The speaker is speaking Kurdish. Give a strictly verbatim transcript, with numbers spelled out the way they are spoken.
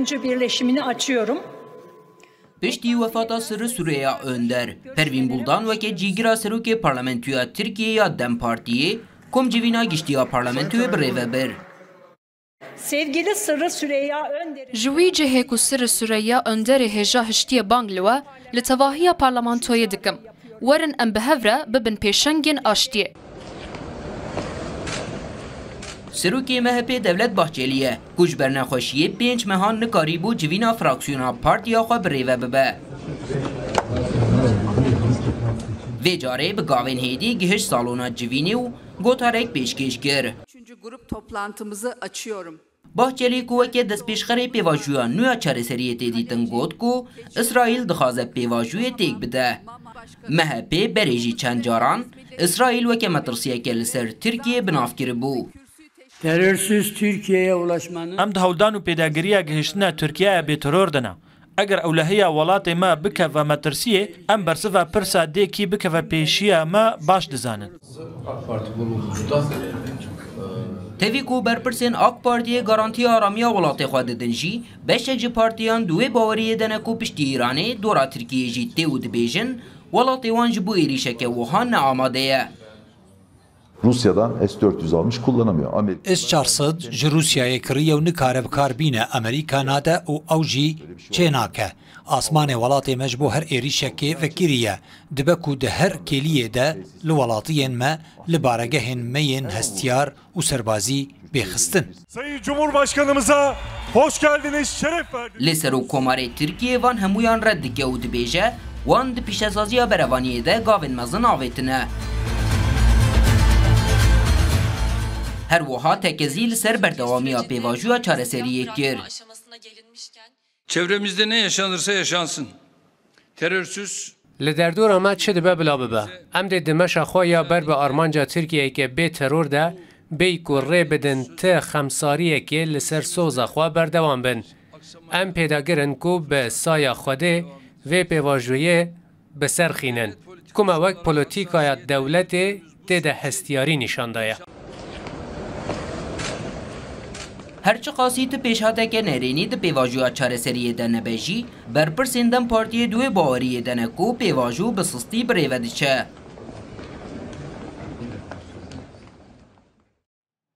Üçüncü birleşimini açıyorum. Piştî wefata Sirri Süreyya Önder, Pervîn Buldan weke cîgira serokê Parlamentoya Tirkiyê ya DEM Partiyê, kom civîna giştî ya Parlamentoyê bi rê ve bir. Sevgili Sırrı Süreyya Önder. Ji wî cihê ku Sirri Süreyya Önderê hêja hiştiye bang li we, li tevahiya Parlamentoyê dikim. Werin em bi hev re bibin pêşengên aştiyê. Serokê M H P Devlet Bahçeli ye, ku ji ber nexweşiyê pênc mehan nikarîbû civîna fraksiyona partiya xwe bi rê ve bibe. Vê carê bi gavên hêdî gihişt salona civînê û gotarek pêşkêş kir. Üçüncü grup toplantımızı açıyorum. Bahçelî ku weke destpêşxerê pêvajoya nû ya çareseriyê tê dîtin got ku Îsraîl dixwaze pêvajoyê têk bide. M H P berê jî çend caran Îsraîl weke metirsiyeke li ser Tirkiyê bi nav kiribû. Terörsüz Türkiye'ye ulaşmanın Em di hewldan û pêdagiriya gihiştina Tirkiyeyê bê teror de ne. Eger ewlehiya welatê me bikeve metirsiyê, em bersiva pirsa dê kî bikeve pêşiya me baş dizanin. Tevî ku berpirsên AK Partiyê garantiya aramiya welatê xwe didin jî, beşek ji partiyan di wê baweriyê de ne ku piştî Îranê dora Tirkiyê jî tê û dibêjin, welatê wan ji bo êrîşeke wiha ne amade ye. Rusya'dan S dört yüz almış, kullanamıyor. Amerika S çar sed ji Rûsyayê kiriye û nikare bi kar bîne. Amerîka nade û ew jî çênake. Asmanê welatê me ji bo her êrîşekê vekirî ye. Dibe ku di her kêliyê de li welatiyên me, li baregehên me yên hestiyar û serbazî bê xistin. Sayın Cumhurbaşkanımıza hoş geldiniz, şeref verdiniz. Lê Serokkomarê Tirkiyê van hemûyan red dike û dibêje, wan di pîşesaziya berevaniyê de gavên mezin avêtine. Her wiha tekezî li ser berdewamiya pêvajoya çareseriyê kir. Çevremizde ne yaşanırsa yaşansın, terörsüz Li derdora me çi dibe bila bibe. Em dê di meşa xwe ya ber bi armanca Tirkiyeyeke bê teror de bêyî ku rê bidin ti xemsariyekê li ser soza xwe berdewam bin. Em pêdagir in ku bi saya Xwedê vê pêvajoyê bi ser xînin. Ku me wek polîtîkaya dewletê tê de hestiyarî nîşan daye. Her çiqasî ti pêşhateke nerênî di pêvajoya çareseriyê de nebe jî, berpirsên DEM Partiyê di wê baweriyê de ne ku pêvajo bi sistî bi rê ve diçe.